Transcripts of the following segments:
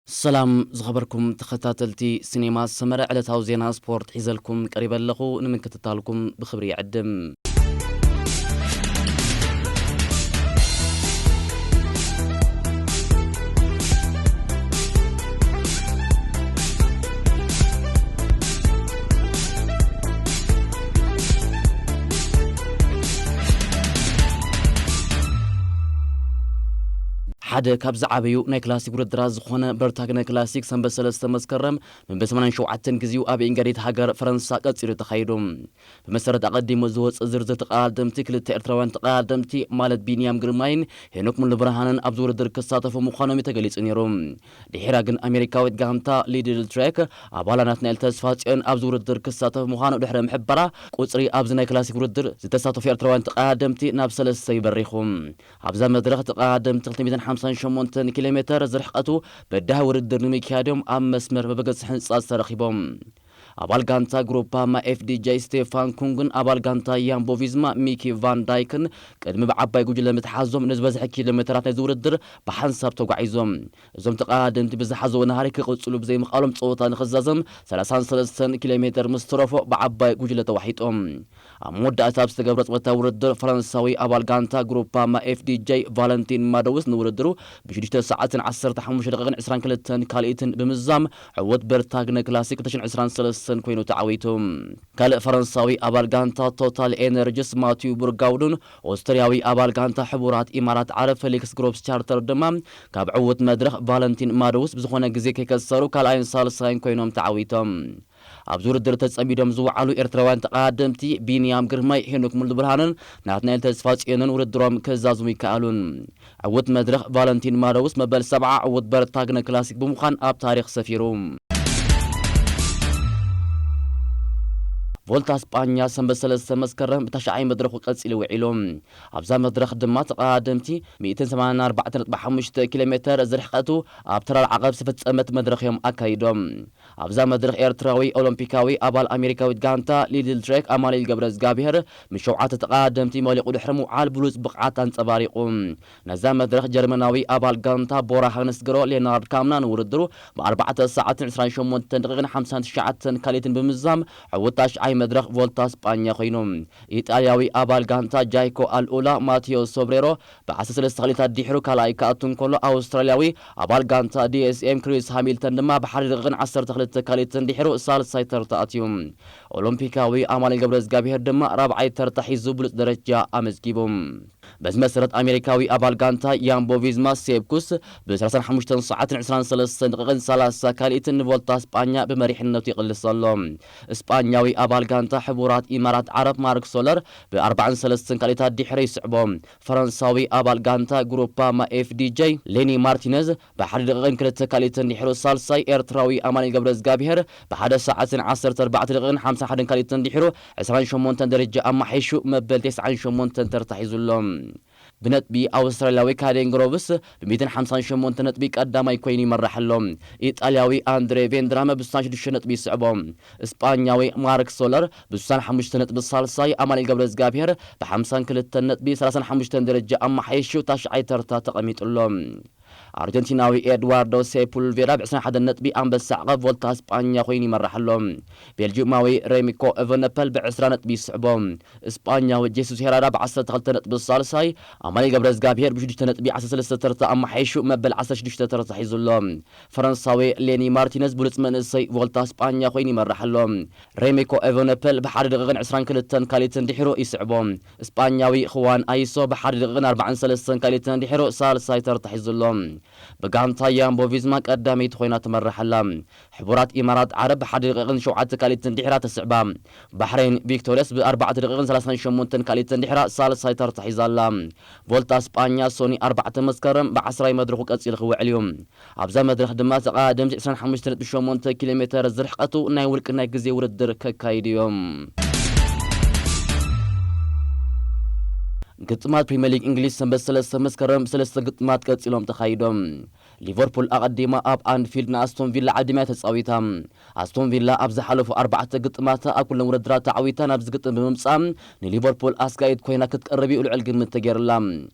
ሰላም ዝኸበርኩም ተኸታተልቲ ሲኔማ ሰመረ፣ ዕለታዊ ዜና ስፖርት ሒዘልኩም ቀሪበ ኣለኹ። ንምክትታልኩም ብኽብሪ ይዕድም። ሓደ ካብ ዝዓበዩ ናይ ክላሲክ ውድድራት ዝኾነ በርታግነ ክላሲክ ሰንበት ሰለስተ መስከረም ንብሰማንያን ሸውዓተን ግዜኡ ኣብ ኢንጋዲት ሃገር ፈረንሳ ቀጺሉ ተኻይዱ። ብመሰረት ኣቐዲሙ ዝወጽእ ዝርዝር ተቐዳደምቲ፣ ክልተ ኤርትራውያን ተቐዳደምቲ ማለት ቢንያም ግርማይን ሄኖክ ሙሉብርሃንን ኣብዚ ውድድር ክሳተፉ ምዃኖም እዩ ተገሊጹ ነይሩ። ድሒራ ግን ኣሜሪካዊት ጋንታ ሊድል ትሬክ ኣባላ ናትናኤል ተስፋጽዮን ኣብዚ ውድድር ክሳተፍ ምዃኑ ድሕሪ ምሕባራ፣ ቁጽሪ ኣብዚ ናይ ክላሲክ ውድድር ዝተሳተፉ ኤርትራውያን ተቐዳደምቲ ናብ ሰለስተ ይበሪኹ። ኣብዛ መድረኽ ተቐዳደምቲ ክልተ ሚእትን ሓምሳን ሸሞንተን ኪሎ ሜተር ዝርሕቀቱ በዳሂ ውድድር ንምክያድ እዮም ኣብ መስመር መበገሲ ህንጻት ተረኺቦም። ኣባል ጋንታ ግሩፓማ ኤፍዲጄ ስቴፋን ኩንግን ኣባል ጋንታ ያምቦ ቪዝማ ሚኪ ቫን ዳይክን ቅድሚ ብዓባይ ጉጅለ ምትሓዞም ንዝበዝሐ ኪሎ ሜተራት ናይዚ ውድድር ብሓንሳብ ተጓዒዞም። እዞም ተቐዳደምቲ ብዝሓዝዎ ናህሪ ክቕጽሉ ብዘይምኽኣሎም ጸወታ ንኽዛዘም ሰላሳን ሰለስተን ኪሎ ሜተር ምስ ተረፎ ብዓባይ ጉጅለ ተዋሒጦም። ኣብ መወዳእታ ኣብ ዝተገብረ ጸወታ ውድድር ፈረንሳዊ ኣባል ጋንታ ግሩፓማ ኤፍዲጄ ቫለንቲን ማዶውስ ንውድድሩ ብሽዱሽተ ሰዓትን ዓሰርተ ሓሙሽተ ደቂቕን ዕስራን ክልተን ካልኢትን ብምዝዛም ዕዉት በርታግነ ክላሲክ ክልተ ሽሕን ዕስራን ሰለስተን ኮይኑ ተዓዊቱ። ካልእ ፈረንሳዊ ኣባል ጋንታ ቶታል ኤነርጂስ ማቲዩ ቡርጋውዱን ኦስትርያዊ ኣባል ጋንታ ሕቡራት ኢማራት ዓረብ ፌሊክስ ግሮፕስ ቻርተር ድማ ካብ ዕዉት መድረኽ ቫለንቲን ማዶውስ ብዝኾነ ግዜ ከይከሰሩ ካልኣይን ሳልሳይን ኮይኖም ተዓዊቶም። ኣብዚ ውድድር ተጸሚዶም ዝወዓሉ ኤርትራውያን ተቐዳደምቲ ቢንያም ግርማይ፣ ሄኖክ ሙሉብርሃንን ናትናኤል ተስፋጽዮንን ውድድሮም ክዛዝሙ ይከኣሉን። ዕዉት መድረኽ ቫለንቲን ማዶውስ መበል ሰብዓ ዕዉት በርታግነ ክላሲክ ብምዃን ኣብ ታሪኽ ሰፊሩ። ቮልታ ስጳኛ ሰንበት ሰለስተ መስከረም ብታሽዓይ መድረኹ ቀጺሉ ውዒሉ። ኣብዛ መድረኽ ድማ ተቐዳደምቲ ሚእትን ሰማንያን ኣርባዕተን ነጥቢ ሓሙሽተ ኪሎ ሜተር ዝርሕቀቱ ኣብ ተራር ዓቐብ ዝተፈጸመት መድረኽ እዮም ኣካይዶም። ኣብዛ መድረኽ ኤርትራዊ ኦሎምፒካዊ ኣባል ኣሜሪካዊት ጋንታ ሊድል ትሬክ ኣማኑኤል ገብረዝጋብሄር ምስ ሸውዓተ ተቐዳደምቲ መሊቑ ድሕሪ ምውዓል ብሉጽ ብቕዓት ኣንጸባሪቑ። ነዛ መድረኽ ጀርመናዊ ኣባል ጋንታ ቦራ ሃንስግሮ ሌናርድ ካምና ንውድድሩ ብኣርባዕተ ሰዓትን ዕስራን ሸሞንተን ደቂቕን ሓምሳን ትሽዓተን ካልኢትን ብምዝዛም ዕዉት ታሽዓይ መድረኽ ቮልታ ስጳኛ ኮይኑ። ኢጣልያዊ ኣባል ጋንታ ጃይኮ ኣልኡላ ማቴዎ ሶብሬሮ ብዓሰርተ ሰለስተ ካልኢታት ድሒሩ ካልኣይ ክኣቱ እንከሎ፣ ኣውስትራልያዊ ኣባል ጋንታ ዲኤስኤም ክሪስ ሃሚልተን ድማ ብሓደ ደቂቕን ዓሰርተ ክልተ ካልኢትን ድሒሩ ሳልሳይ ተርታ ኣትዩ። ኦሎምፒካዊ ኣማኑኤል ገብረዝጋብሄር ድማ ራብዓይ ተርታ ሒዙ ብሉጽ ደረጃ ኣመዝጊቡ። በዚ መሰረት ኣሜሪካዊ ኣባል ጋንታ ያምቦ ቪዝማ ሴፕ ኩስ ብ ሰላሳን ሓሙሽተን ሰዓትን ዕስራን ሰለስተን ደቂቕን ሰላሳ ካልኢትን ንቮልታ ስጳኛ ብመሪሕነቱ ይቕልስ ኣሎ። ስጳኛዊ ኣባል ጋንታ ሕቡራት ኢማራት ዓረብ ማርክ ሶለር ብ ኣርባዓን ሰለስተን ካልኢታት ድሕሪ ይስዕቦ። ፈረንሳዊ ኣባል ጋንታ ግሩፓማ ኤፍዲጄ ሌኒ ማርቲነዝ ብሓደ ደቂቕን ክልተ ካልኢትን ድሕሩ ሳልሳይ፣ ኤርትራዊ ኣማኑኤል ገብረዝጋብሄር ብሓደ ሰዓትን ዓሰርተ ኣርባዕተ ደቂቕን ሓምሳን ሓደን ካልኢትን ድሕሩ ዕስራን ሸሞንተን ደረጃ ኣማሓይሹ መበል ተስዓን ሸሞንተን ተርታ ሒዙ ኣሎ። ብነጥቢ ኣውስትራልያዊ ካደን ግሮቭስ ብ ሚእትን ሓምሳን ሸሞንተ ነጥቢ ቀዳማይ ኮይኑ ይመርሕ ኣሎ። ኢጣልያዊ ኣንድሬ ቬንድራመ ብ ስሳን ሽዱሽተ ነጥቢ ይስዕቦ። እስጳኛዊ ማርክ ሶለር ብ ስሳን ሓሙሽተ ነጥቢ ሳልሳይ፣ ኣማኑኤል ገብረዝጋብሄር ብ ሓምሳን ክልተን ነጥቢ ሰላሳን ሓሙሽተን ደረጃ ኣማሓይሹ ታሽዓይ ተርታ ተቐሚጡ ኣሎ። ኣርጀንቲናዊ ኤድዋርዶ ሴፑልቬራ ብ ዕስራን ሓደን ነጥቢ ኣንበሳ ዓቐብ ቮልታ ስጳኛ ኮይኑ ይመርሕ ኣሎ። ቤልጂዩማዊ ሬሚኮ ኤቨነፐል ብ ዕስራ ነጥቢ ይስዕቦ። እስጳኛዊ ጄሱስ ሄራራ ብ ዓሰርተ ክልተ ነጥቢ ሳልሳይ፣ ኣማኑኤል ገብረዝጋብሄር ብ ሽዱሽተ ነጥቢ ዓሰርተ ሰለስተ ተርታ ኣማሓይሹ መበል ዓሰርተ ሽዱሽተ ተርታ ሒዙ ኣሎ። ፈረንሳዊ ሌኒ ማርቲነዝ ብሉጽ መንእሰይ ቮልታ ስጳኛ ኮይኑ ይመርሕ ኣሎ። ሬሚኮ ኤቨነፐል ብ ሓደ ደቂቕን ዕስራን ክልተን ካልኢትን ድሒሩ ይስዕቦ። እስጳኛዊ ኹዋን ኣይሶ ብ ሓደ ደቂቕን ኣርባዓን ሰለስተን ካልኢትን ድሒሩ ሳልሳይ ተርታ ሒዙ ኣሎ። ብጋንታ ያምቦ ቪዝማ ቀዳመይቲ ኮይና ትመርሕ ኣላ። ሕቡራት ኢማራት ዓረብ ብ ሓደ ደቂቕን ሸውዓተ ካልኢትን ድሒራ ትስዕባ። ባሕሬን ቪክቶርያስ ብ ኣርባዕተ ደቂቕን ሰላሳን ሸሞንተን ካልኢትን ድሒራ ሳልሳይ ተርታ ሒዛ ኣላ። ቮልታ ስጳኛ ሶኒ ኣርባዕተ መስከረም ብ ዓስራይ መድረኹ ቀጺሉ ክውዕል እዩ። ኣብዛ መድረኽ ድማ ተቐዳደምቲ ዕስራን ሓሙሽተ ነጥቢ ሸሞንተ ኪሎ ሜተር ዝርሕቀቱ ናይ ውልቂ ናይ ግዜ ውድድር ከካይዱ እዮም። ግጥማት ፕሪምየር ሊግ እንግሊዝ ሰንበት ሰለስተ መስከረም ብሰለስተ ግጥማት ቀጺሎም ተኻይዶም። ሊቨርፑል ኣቐዲማ ኣብ ኣንፊልድ ንኣስቶን ቪላ ዓዲማ እያ ተጻዊታ። ኣስቶን ቪላ ኣብ ዝሓለፉ ኣርባዕተ ግጥማታ ኣብ ኩለን ውድድራት ተዓዊታ ናብ ዝግጥም ብምምጻእ ንሊቨርፑል ኣስጋኢት ኮይና ክትቀርብ እዩ ልዑል ግምት ተገይርላ።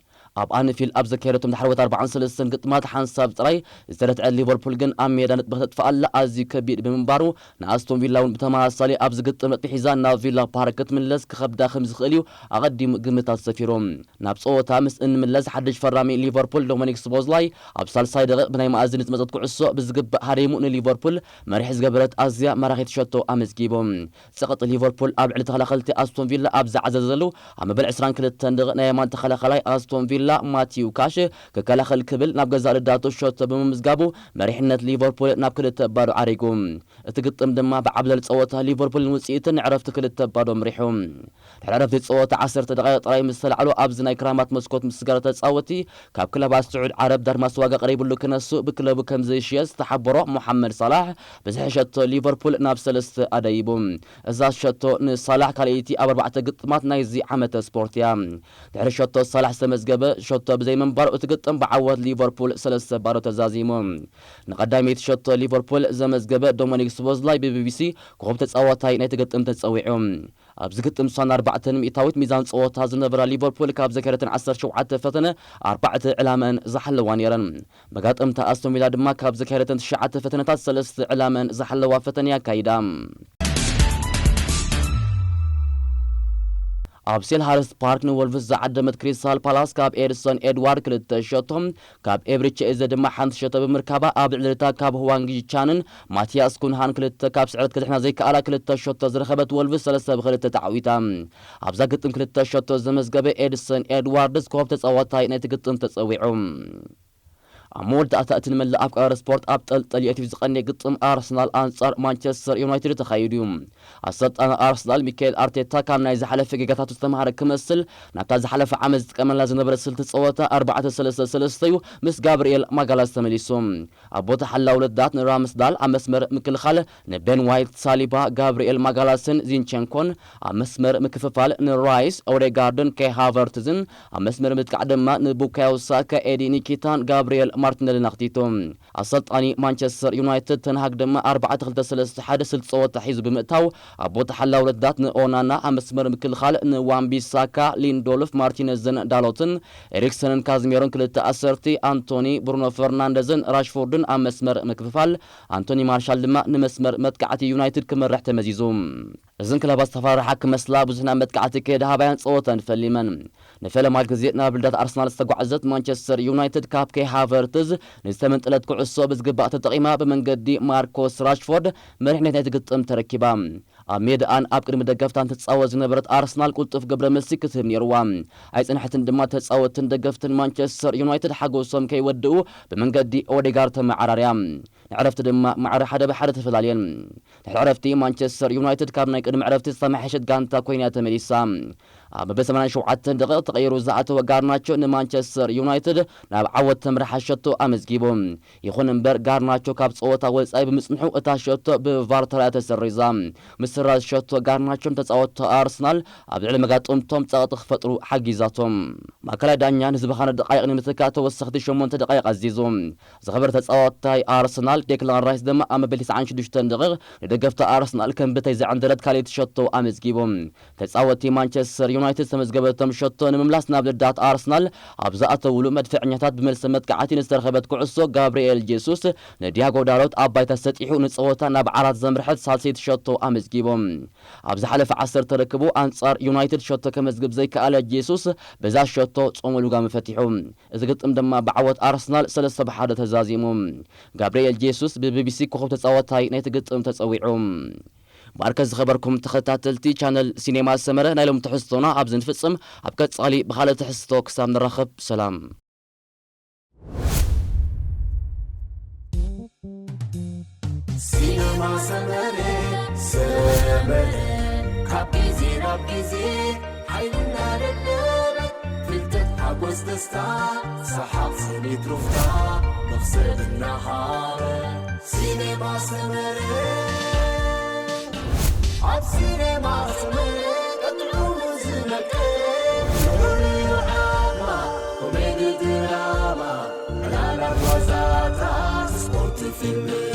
ኣብ ኣንፊልድ ኣብ ዘካየደቶም ድሕረወት ኣርባዓን ሰለስተን ግጥማት ሓንሳብ ጥራይ ዝተረትዐ ሊቨርፑል ግን ኣብ ሜዳ ነጥቢ ከተጥፍኣላ ኣዝዩ ከቢድ ብምንባሩ ንኣስቶን ቪላ እውን ብተመሳሳሊ ኣብዚ ግጥም ነጥቢ ሒዛ ናብ ቪላ ፓርክ ክትምለስ ክኸብዳ ከም ዝኽእል እዩ ኣቐዲሙ ግምታት ሰፊሩ። ናብ ጸወታ ምስ እንምለስ ሓድሽ ፈራሚ ሊቨርፑል ዶሚኒክ ስቦዝላይ ኣብ ሳልሳይ ደቂቕ ብናይ መኣዝን ዝመጸት ኩዕሶ ብዝግባእ ሃሪሙ ንሊቨርፑል መሪሕ ዝገበረት ኣዝያ ማራኺት ሸቶ ኣመዝጊቡ። ጸቕጢ ሊቨርፑል ኣብ ልዕሊ ተኸላኸልቲ ኣስቶን ቪላ ኣብ ዝዓዘዘሉ ኣብ መበል ዕስራን ክልተን ደቂቕ ናይ የማን ተኸላኸላይ ኣስቶን ቪላ ማቲዩ ካሽ ክከላኸል ክብል ናብ ገዛእ ልዳቱ ሸቶ ብምምዝጋቡ መሪሕነት ሊቨርፑል ናብ ክልተ ባዶ ዓሪጉ። እቲ ግጥም ድማ ብዓብለል ጸወታ ሊቨርፑልን ውጽኢትን ንዕረፍቲ ክልተ ባዶ ምሪሑ። ድሕሪ ዕረፍቲ ጸወታ ዓሰርተ ደቓይቕ ጥራይ ምስ ተላዕሉ ኣብዚ ናይ ክራማት መስኮት ምስጋር ተጻወቲ ካብ ክለባት ስዑድ ዓረብ ዳርማስ ዋጋ ቀሪብሉ ክነሱ ብክለቡ ከም ዘይሽየጥ ዝተሓበሮ ሞሓመድ ሳላሕ ብዝሒ ሸቶ ሊቨርፑል ናብ ሰለስተ ኣደይቡ። እዛ ሸቶ ንሳላሕ ካልኣይቲ ኣብ ኣርባዕተ ግጥማት ናይዚ ዓመተ ስፖርት እያ። ድሕሪ ሸቶ ሳላሕ ዝተመዝገበ ሸቶ ብዘይምንባሩ እቲ ግጥም ብዓወት ሊቨርፑል ሰለስተ ባዶ ተዛዚሙ። ንቐዳመይቲ ሸቶ ሊቨርፑል ዘመዝገበ ዶሚኒክ ስቦዝላይ ብቢቢሲ ኮኸብ ተጻዋታይ ናይቲ ግጥም ተጸዊዑ። ኣብዚ ግጥም ስሳን ኣርባዕተን ሚእታዊት ሚዛን ጸወታ ዝነበራ ሊቨርፑል ካብ ዘካየደተን ዓሰርተ ሸውዓተ ፈተነ ኣርባዕተ ዕላመን ዝሓለዋ ነይረን። መጋጥምታ ኣስቶን ቪላ ድማ ካብ ዘካየደተን ትሽዓተ ፈተነታት ሰለስተ ዕላመን ዝሓለዋ ፈተነ ኣካይዳ። ኣብ ሴልሃርስት ፓርክ ንወልቭስ ዝዓደመት ክሪስታል ፓላስ ካብ ኤድሰን ኤድዋርድ ክልተ ሸቶ ካብ ኤብሪቼ ኤዘ ድማ ሓንቲ ሸቶ ብምርካባ ኣብ ልዕሊ እታ ካብ ህዋንግ ቻንን ማቲያስ ኩንሃን ክልተ ካብ ስዕረት ክትሕና ዘይከኣላ ክልተ ሸቶ ዝረኸበት ወልቭስ ሰለስተ ብክልተ ተዓዊታ። ኣብዛ ግጥም ክልተ ሸቶ ዘመዝገበ ኤድሰን ኤድዋርድስ ኮኸብ ተጻዋታይ ናይቲ ግጥም ተጸዊዑ። ኣብ መወዳእታ እቲ ንመላእ ኣፍቃሪ ስፖርት ኣብ ጠልጠል የእትዩ ዝቐንየ ግጥም ኣርሰናል ኣንጻር ማንቸስተር ዩናይትድ ተኻይዱ እዩ። ኣሰልጣኒ ኣርሰናል ሚካኤል ኣርቴታ ካብ ናይ ዝሓለፈ ጌጋታቱ ዝተምሃረ ክመስል ናብታ ዝሓለፈ ዓመት ዝጥቀመላ ዝነበረ ስልቲ ጸወታ ኣርባዕተ ሰለስተ ሰለስተ እዩ ምስ ጋብርኤል ማጋላስ ተመሊሱ። ኣብ ቦታ ሓላው ልዳት ንራምስዳል ኣብ መስመር ምክልኻል ንቤን ዋይት፣ ሳሊባ፣ ጋብርኤል ማጋላስን ዚንቸንኮን፣ ኣብ መስመር ምክፍፋል ንራይስ፣ ኦዴጋርድን ኬይ ሃቨርትዝን፣ ኣብ መስመር ምጥቃዕ ድማ ንቡካዮ ሳካ፣ ኤዲ ኒኪታን ጋብርኤል ማርቲነልን ኣኽቲቱ። ኣሰልጣኒ ማንቸስተር ዩናይትድ ተንሃግ ድማ ኣርባዕተ ክልተ ሰለስተ ሓደ ስልቲ ጸወታ ሒዙ ብምእታው ኣብ ቦታ ሓላው ልዳት ንኦናና፣ ኣብ መስመር ምክልኻል ንዋንቢሳካ፣ ሊንዶልፍ፣ ማርቲነዝን ዳሎትን፣ ኤሪክሰንን ካዝሜሮን ክልተ ኣሰርቲ፣ ኣንቶኒ፣ ብሩኖ ፈርናንደዝን ራሽፎርድን ኣብ መስመር ምክፍፋል፣ ኣንቶኒ ማርሻል ድማ ንመስመር መጥቃዕቲ ዩናይትድ ክመርሕ ተመዚዙ። እዘን ክለባት ዝተፈራርሓ ክመስላ ብዙሕ ናብ መጥቃዕቲ ከይደሃባያን ጸወተን ፈሊመን። ንፈለማ ግዜ ናብ ልዳት ኣርሰናል ዝተጓዕዘት ማንቸስተር ዩናይትድ ካብ ኬይ ሃቨርትዝ ንዝተመንጠለት ኩዕሶ ብዝግባእ ተጠቒማ ብመንገዲ ማርኮስ ራሽፎርድ መሪሕነት ናይቲ ግጥም ተረኪባ። ኣብ ሜዳኣን ኣብ ቅድሚ ደገፍታን ትጻወት ዝነበረት ኣርሰናል ቅልጡፍ ግብረ መልሲ ክትህብ ነይርዋ። ኣይጸንሐትን ድማ። ተጻወትን ደገፍትን ማንቸስተር ዩናይትድ ሓጎሶም ከይወድኡ ብመንገዲ ኦዴጋርድ ተመዓራርያ። ንዕረፍቲ ድማ ማዕረ ሓደ ብሓደ ተፈላልየን። ድሕሪ ዕረፍቲ ማንቸስተር ዩናይትድ ካብ ናይ ቅድሚ ዕረፍቲ ዝተመሓሸት ጋንታ ኮይና ተመሊሳ። ኣብ መበል ሰማንያን ሸውዓተን ደቂቕ ተቐይሩ ዝኣተወ ጋርናቾ ንማንቸስተር ዩናይትድ ናብ ዓወት ተምርሓ ሸቶ ኣመዝጊቡ። ይኹን እምበር ጋርናቾ ካብ ጸወታ ወጻኢ ብምጽንሑ እታ ሸቶ ብቫር ተራእያ ተሰሪዛ። ምስራዝ ሸቶ ጋርናቾን ተጻወትቲ ኣርሰናል ኣብ ልዕሊ መጋጥምቶም ጸቕጢ ክፈጥሩ ሓጊዛቶም። ማእከላይ ዳኛ ንዝበኻነ ደቃይቕ ንምትካእ ተወሰኽቲ ሸሞንተ ደቃይቕ ኣዚዙ። ዝኸበረ ተጻዋታይ ኣርሰናል ዴክላን ራይስ ድማ ኣብ መበል ተስዓን ሽዱሽተን ደቂቕ ንደገፍቲ ኣርሰናል ከም ብተይ ዘዕንደረት ካልኣይቲ ሸቶ ኣመዝጊቡ። ተጻወትቲ ማንቸስተር ዩናይትድ ዝተመዝገበቶም ሸቶ ንምምላስ ናብ ልዳት ኣርሰናል ኣብ ዝኣተውሉ መድፈዕኛታት ብመልሰ መጥቃዕቲ ንዝተረኸበት ኩዕሶ ጋብርኤል ጄሱስ ንዲያጎ ዳሎት ኣብ ባይታ ሰጢሑ ንጸወታ ናብ ዓራት ዘምርሐት ሳልሰይቲ ሸቶ ኣመዝጊቡ። ኣብ ዝሓለፈ ዓሰርተ ርክቡ ኣንጻር ዩናይትድ ሸቶ ከመዝግብ ዘይከኣለ ጄሱስ በዛ ሸቶ ጾሙ ልጓም ፈቲሑ። እዚ ግጥም ድማ ብዓወት ኣርሰናል ሰለስተ ብሓደ ተዛዚሙ። ጋብርኤል ጄሱስ ብቢቢሲ ኮኸብ ተጻዋታይ ናይቲ ግጥም ተጸዊዑ። ማርከስ ዝኸበርኩም ተኸታተልቲ ቻነል ሲኔማ ሰመረ ናይ ሎም ትሕዝቶና ኣብዚ ንፍጽም። ኣብ ቀጻሊ ብኻልእ ትሕዝቶ ክሳብ ንራኸብ ሰላም። ሲነማ ሰመረ ሰመረ ካብ ግዜ ናብ ግዜ ሓይልና ደደበ ፍልጠት ሓጎስ ደስታ ሰሓቕ ስኒት ሩፍታ መኽሰብ እናሃበ ሲኔማ ሰመረ ኣብ ሲኔማ ሰመረ ቀጥዑ ዝመቀ ፍቕሪ ዓማ ኮሜዲ ድራማ ዕላላት ዋዛታት ስፖርት ፊልም